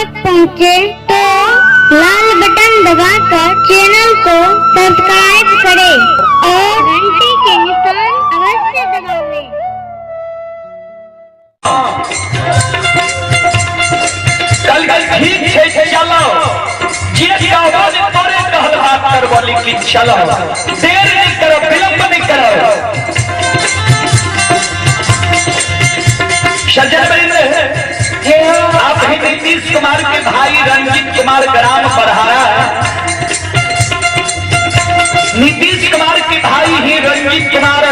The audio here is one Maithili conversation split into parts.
तक पहुँचे तो लाल बटन दबाकर चैनल को सब्सक्राइब करें और घंटी के निशान अवश्य दबावें। कल ठीक छै चलो, जे कहबो ने तोरे कहल बात करबो, लेकिन चलो, देर नहीं करो, विलंब नहीं करो। सज्जन वृंद, आप ही नीतीश कुमार के भाई रंजीत कुमार ग्राम बरहारा, नीतीश कुमार के भाई ही रंजीत कुमार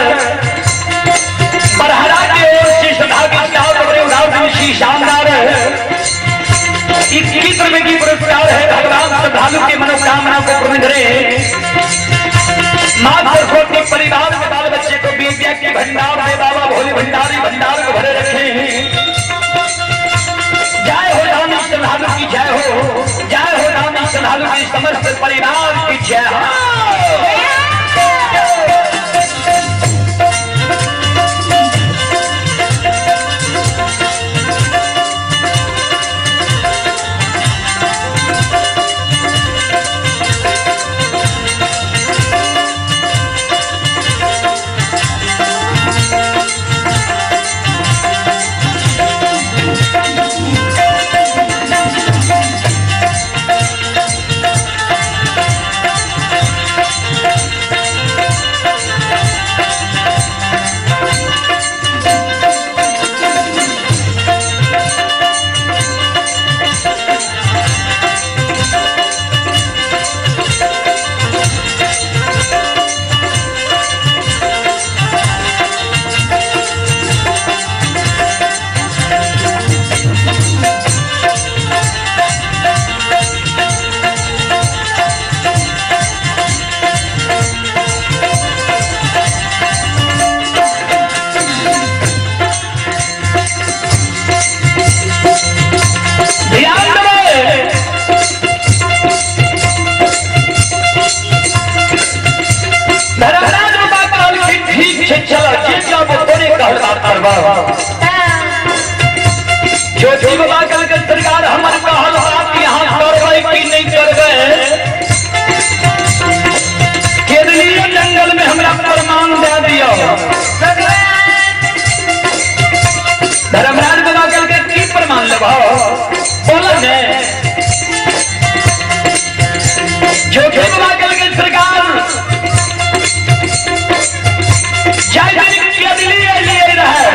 बरहारा के ओर से सौभाग्य शानदार 21 रुपए की पुरस्कार है। भगवान श्रद्धालु के मनोकामना को पूर्ण करे। मां सरस्वती परिवार के बाल बच्चे को विद्या के भंडार में बाबा भोले भंडारी भंडार को भरे रखे। जय हो राम श्रद्धालु की जय हो, जय हो राम श्रद्धालु की समस्त परिवार की जय हो। जो बाबा कल के सरकार हमारे कहल बात यहाँ करबै कि नहीं करबै, केरलीय जंगल में हमरा प्रमाण दे दियो। धर्मराज बाबा कल के की प्रमाण लेबो बोल ने। जो बाबा कल के सरकार जय दिन केरली लिए रहे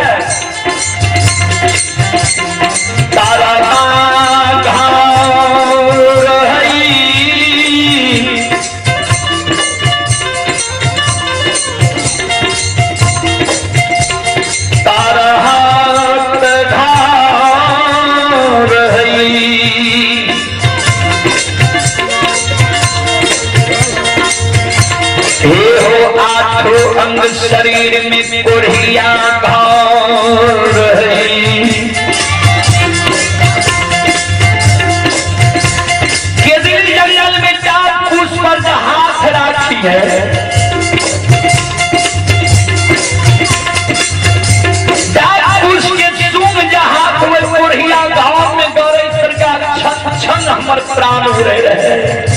तारा अंग शरीर में कोढ़िया घाव रही, केदिल जंगल में चार फूस पर हाथ राखी है, चार फूस के सूंघ हाथ में कोढ़िया घाव में गौरे सरकार छन छन हमर प्राण उड़े रहे।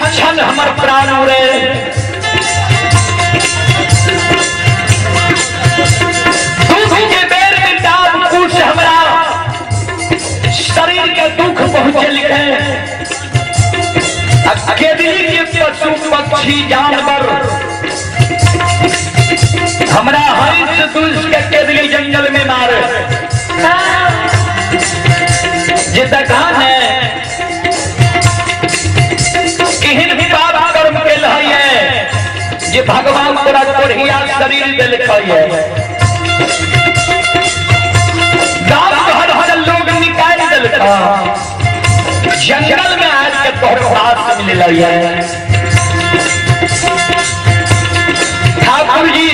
छन हमर प्राण उड़े, दुख के बेर में डाब कुछ हमरा शरीर के दुख पहुंचे लिखे। केदली के पशु पक्षी जानवर हमरा हंस दुस के केदली जंगल में मारे। जे दगान है केहन पाप कर्म के है जे भगवान तोरा कोढ़िया शरीर देलकै है। गांव घर हर लोग निकाल देलकै, जंगल में आज के तोहर साथ मिलल है। ठाकुर जी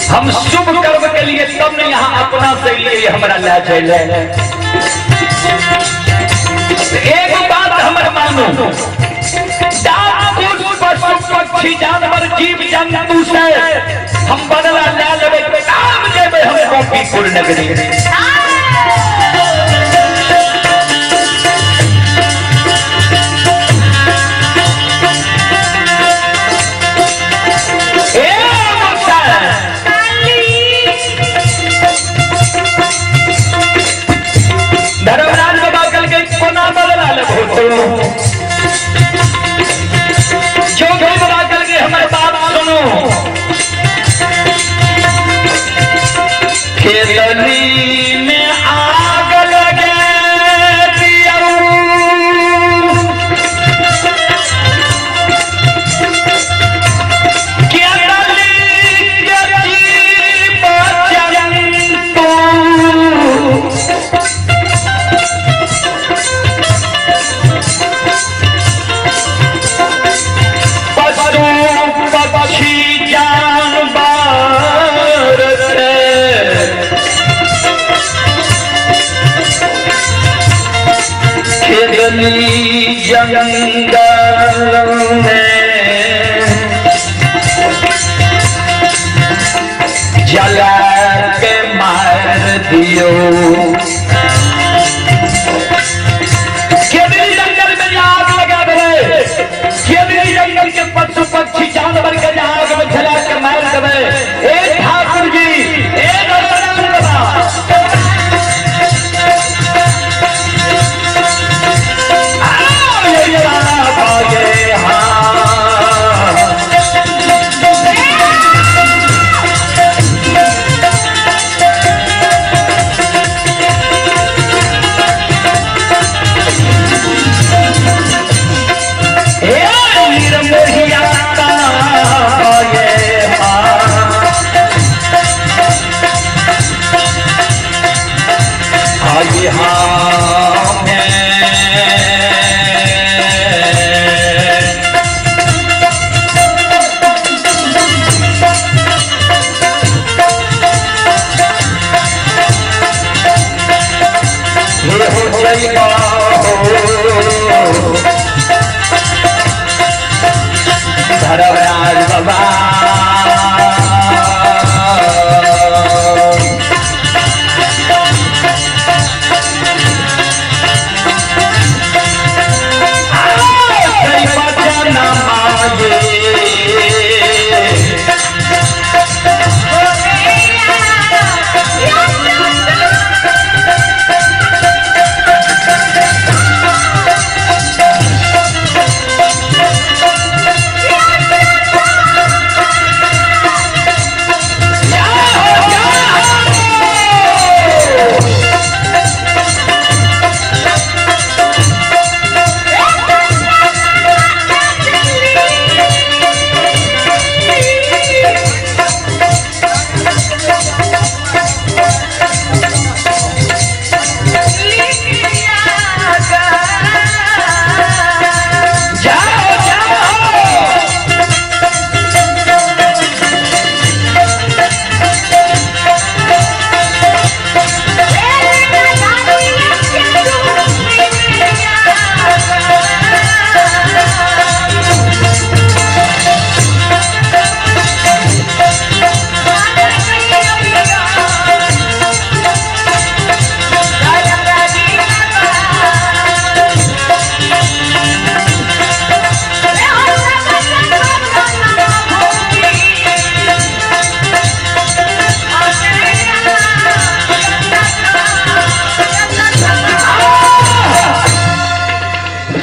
हम शुभ कर्म के लिए तब ने यहाँ अपना से लिए हमरा ले जाए। एक बात हमर मानू, डाक पशु पक्षी जानवर जीव जंतु से हम बदला ले लेबै, तब जेबै हम गोपीपुर नगरी। धर्मराज बाबा कल के कोना बदला लेबो जोगी बाबा कल के हमर बात सुनो, खेतनी में आग लगे दियौ, खेतनी के जीव जंतु पक्षी जानवर से खेदनी जंगल में जला के मार दियो। खेदनी जंगल में आग लगा दे, खेदनी जंगल के पशु पक्षी जानवर के आग में जला के मार देवे। ए ठाकुर जी, ए धर्मराज बाबा, आओ ये भागे हाँ। धर्मराज बाबा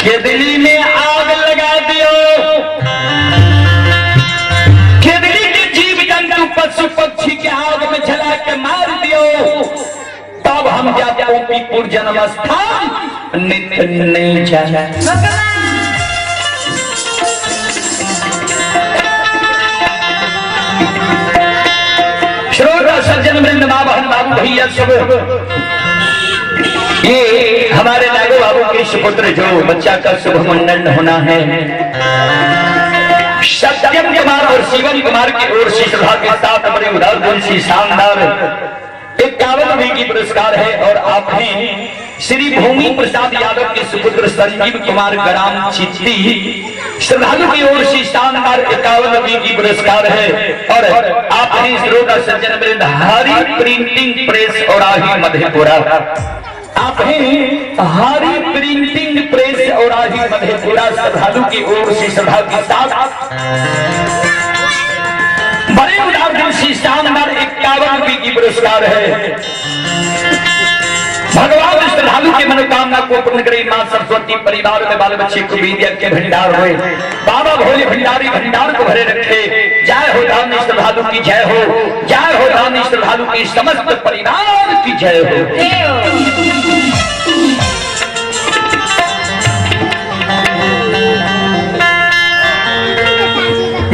खेदली में आग लगा दियो, खेदली के जीव जंतु पशु पक्षी के आग में जला के मार दियो, तब हम जा गोपीपुर जन्म स्थान नित्य नहीं जाए। श्रोता सज्जन वृंद, माँ बहन बाबू भैया सब, ये हमारे नागो बाबू के सुपुत्र जो बच्चा का शुभ मुंडन होना है, सत्यम कुमार और शिवम कुमार की ओर से श्रद्धा के साथ बड़े उदार दिल से शानदार एक 51 रुपए की पुरस्कार है और आप हैं श्री भूमि प्रसाद यादव के सुपुत्र संजीव कुमार ग्राम चित्ती श्रद्धालु की ओर से शानदार 51 रुपए की पुरस्कार है और आप हैं श्रोता सज्जन वृंद हरि प्रिंटिंग प्रेस औराही मधेपुरा। आप हैं हरि प्रिंटिंग प्रेस औराही मधेपुरा श्रद्धालु की ओर से श्रद्धा के साथ बड़े उदार दिल से शानदार 51 रुपए की पुरस्कार है। भगवान श्रद्धालु के मनोकामना को पूर्ण करे। मां सरस्वती परिवार में बाल बच्चे को विद्या के भंडार होए, बाबा भोले भंडारी भंडार को भरे रखे। जय हो दानी श्रद्धालु की जय हो, जय हो दानी श्रद्धालु की समस्त परिवार की जय हो।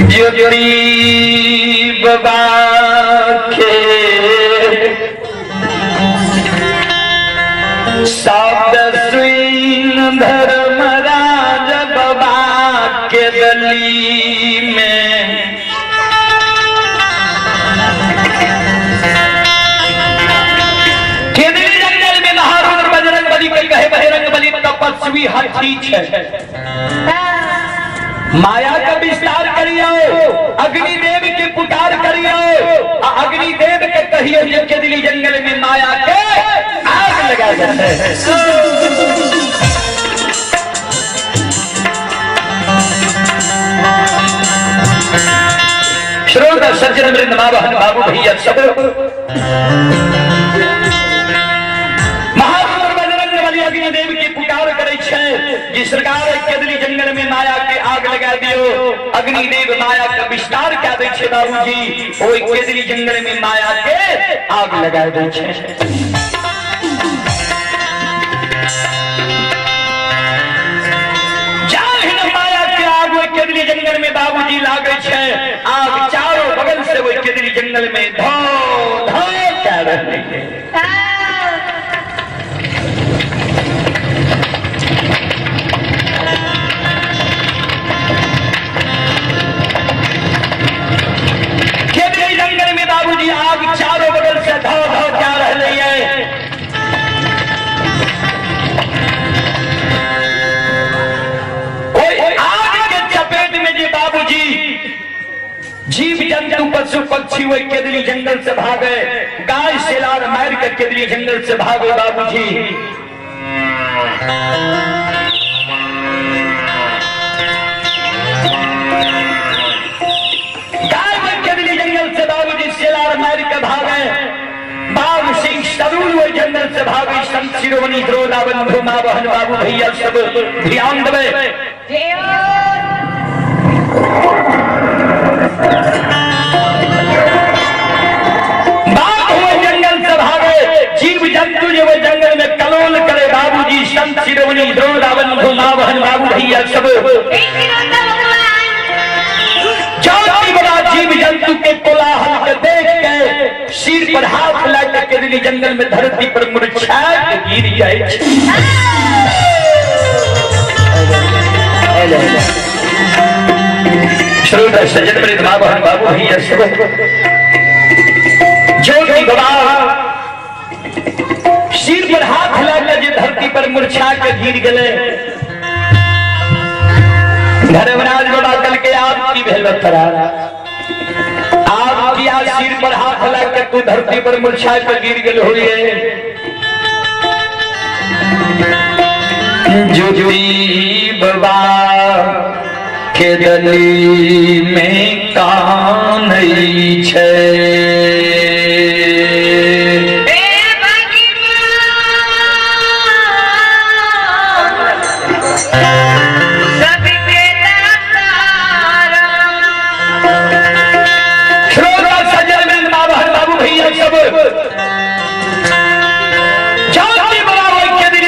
ज्योति बाबा के शब्द सुन धर्मराज बाबा के गली में केंद्रीय जंगल में महारून बजरंग बली के कहे बजरंग बली तपस्वी हठी है। माया का विस्तार करियो, अग्निदेव के पुकार करियो, अग्निदेव के कहियो जे केदली जंगल में माया के आग लगा जाए। श्रोता सज्जन वृंद मां बहन बाबू भैया सब महावीर बजरंग बली अग्निदेव की पुकार करे छे जी सरकार केदली जंगल में माया के आग लगा दियो। अग्निदेव माया का विस्तार क्या दे छे बाबूजी, ओई केदली जंगल में माया के आग लगा दे छे। जाहिन माया के आग ओई केदली जंगल में बाबूजी लागे छे। आग चारों बगल से ओई केदली जंगल में धो धो कर रही है। बाबूजी आग चारों बगल से धो धो क्या रही है। कोई आग के चपेट में जी बाबूजी जीव जंतु पशु पक्षी वही केदली जंगल से भागे, गाय सेलार मार के केदली जंगल से भागे बाबूजी। बाबूजी सेलार मार के भागे, बाघ सिंह सरूल वही जंगल से भागे। संत शिरोमणि द्रोणा बंधु मां बहन बाबू भैया सब ध्यान देवे। बाघ वही जंगल से भागे, जीव जंतु जो वही जंगल में कलोल करे बाबूजी। संत शिरोमणि द्रोणा बंधु मां बहन बाबू भैया सब जीव जंतु के कोलाहल के देख के सिर पर हाथ लगा के दिली जंगल में धरती पर मुरझा के गिर जाए। श्रोता सज्जन मेरे मां बहन बाबू भैया सब ज्योति बाबा सिर पर हाथ लगा के धरती पर मुरझा के गिर गए। धर्मराज बाबा कल के आप की भेल आप किया सिर पर हाथ लगा तू धरती पर मुरझा के गिर गल हुई। ज्योति बाबा के गली में कान छे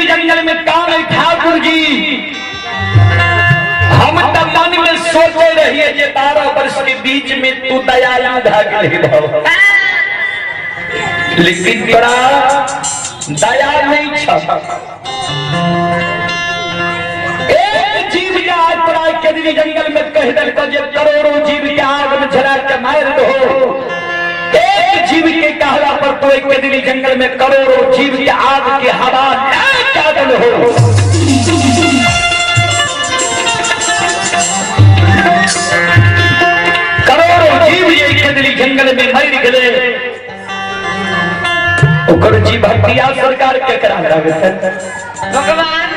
जंगल में काम है ठाकुर जी। हम तो मन में सोचे रहिए जे 12 वर्ष के बीच में तू दयालु भा गेलही, लेकिन तोरा दया नहीं छ। एक जीव के आज तोरा केदली जंगल में कह देलको जे करोड़ों जीव के आग में जला के मार दो, एक जीव के कहला पर तू एक दिल्ली जंगल में करोड़ों जीव के आग के हवा ले हो। करोड़ों जीव एक दिल्ली जंगल में मर गए, ओकर जीव हत्या सरकार के करा लागत भगवान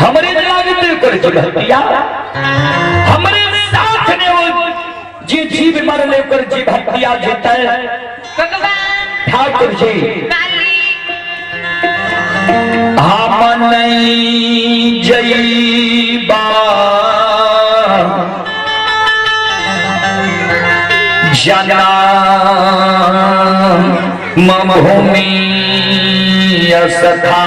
हमरे लागत ओकर जीव हत्या हमरे साथ ने वो जे जीव मरले ओकर जीव हत्या जेतै। भगवान ठाकुर जी मालिक हम नहीं जईबा जना मम भूमि सखा।